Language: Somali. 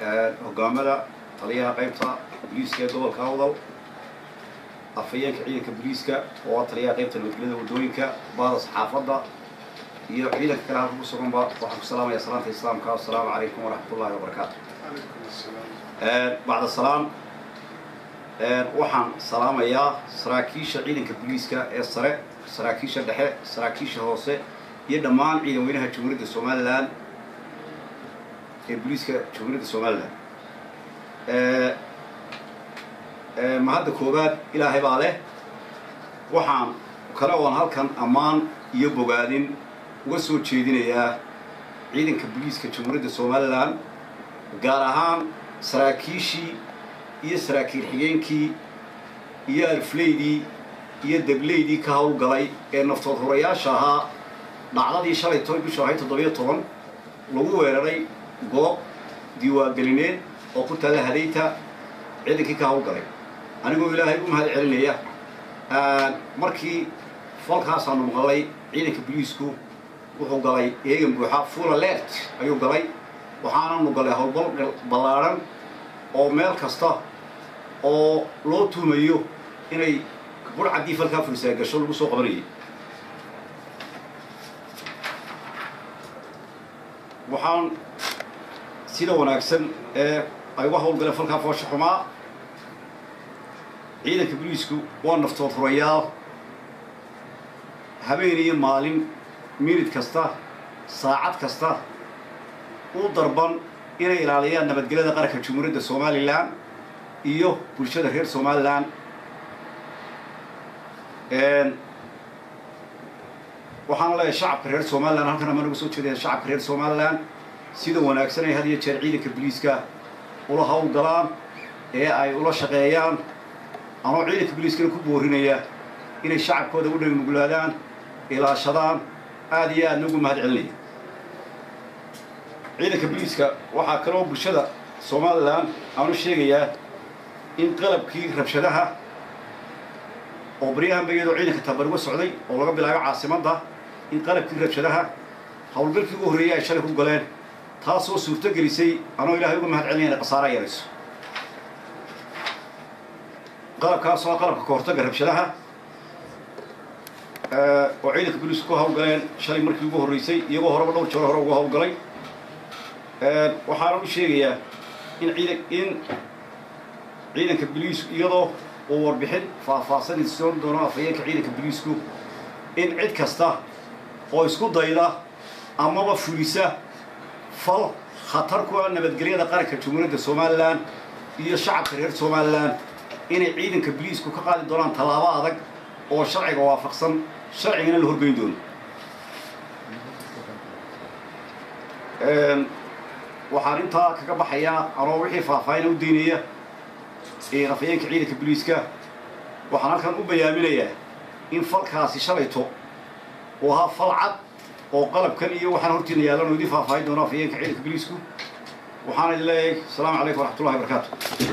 Hogaamada taliyaha qaybta booliiska ee gobolka Awdal, afhayeenka ciidanka booliiska oo taliyaha qaybta nabadgelyada waddooyinka, bahda saxaafadda iyo ciidanka kale halka ku suganba, waxaan ku salaamaya salaanta Islaamka: assalaamu calaykum waraxmatullahi wabarakaatu. Bacda salaam, waxaan salaamayaa saraakiisha ciidanka booliiska ee sare, saraakiisha dhexe, saraakiisha hoose iyo dhammaan ciidan weynaha Jamhuuriyadda Somaliland ee booliiska Jamhuuriyadda Somaliland. Mahadda koowaad Ilaahay baa leh. Waxaan kale oon halkan ammaan iyo bogaadin uga soo jeedinayaa ciidanka booliiska Jamhuuriyadda Somaliland, gaar ahaan saraakiishii iyo saraakiil xigeenkii iyo alfleydii iyo debleydii ka howlgalay ee naftood hurayaasha ahaa dhacdadii shalay to bishu ahayd 17 lagu weeraray goob diiwaangelineed oo ku taalla Hadayta. Ciidankii ka howlgalay, anigoo Ilaahay u mahad celinaya, markii falkaasaanu maqalay, ciidanka booliisku wuxuu galay eegan buuxa, full alert ayuu galay. Waxaananu galay howlgal ballaadhan oo meel kasta oo loo tuumayo inay burcaddii falkaa fulisaa gasho lagu soo qabanayay. Waxaan sida wanaagsan ee ay uga howlgaleen falkaa foosha xumaa, ciidanka booliisku waa naftood hurayaal, habeen iyo maalin, minid kasta, saacad kasta u darban inay ilaaliyaan nabadgelyada qaranka Jamhuuriyadda Somaliland iyo bulshada reer Somaliland. Waxaan leeyahay shacabka reer Somaliland, halkan amaan uga soo jeedaya shacabka reer Somaliland sida wanaagsan ay had iyo jeer ciidanka booliiska ula howlgalaan ee ay ula shaqeeyaan, anoo ciidanka booliiskana ku boorinaya inay shacabkooda u dhagnuglaadaan, ilaashadaan, aada iyo aadna ugu mahad celinaya ciidanka booliiska. Waxaa kaloo bulshada Somaliland aanu sheegayaa in qalabkii rabshadaha oo baryahanba iyadoo ciidanka tabar uga socday oo laga bilaabo caasimadda, in qalabkii rabshadaha howlgalkii ugu horreeyay ay shalay ku galeen, taasoo suurto gelisay, anoo Ilaahay uga mahad celinaya, inay khasaara yarayso. Qalabkaasoo qalabka kahortagga rabshadaha oo ciidanka booliisku ku hawlgaleen shalay markii ugu horreysay, iyagoo horeba dhowr jeer hore uga hawlgalay. Waxaana u sheegayaa in ciidan in ciidanka booliisku, iyadoo uu warbixin faahfaahsan soon doono afhayeenka ciidanka booliisku, in cid kasta oo isku dayda amaba fulisa fal khatar ku ah nabadgelyada qaranka Jamhuuriyadda Somaliland iyo shacabka reer Somaliland inay ciidanka booliisku ka qaadi doonaan tallaabo adag oo sharciga waafaqsan, sharcigana la horgeyn doono. Waxaan intaa kaga baxayaa, anoo wixii faahfaahina u daynaya afhayeenka ciidanka booliiska, waxaan halkan u bayaaminayaa in falkaasi shalayto uu ahaa fal cad oo qalabkan iyo waxaan hortiina yaalan oo idin faahfaahin doono afhayeenka ciidanka booliisku. Waxaan idin leeyahay asalaamu calaykum waraxmatullahi wabarakaatu.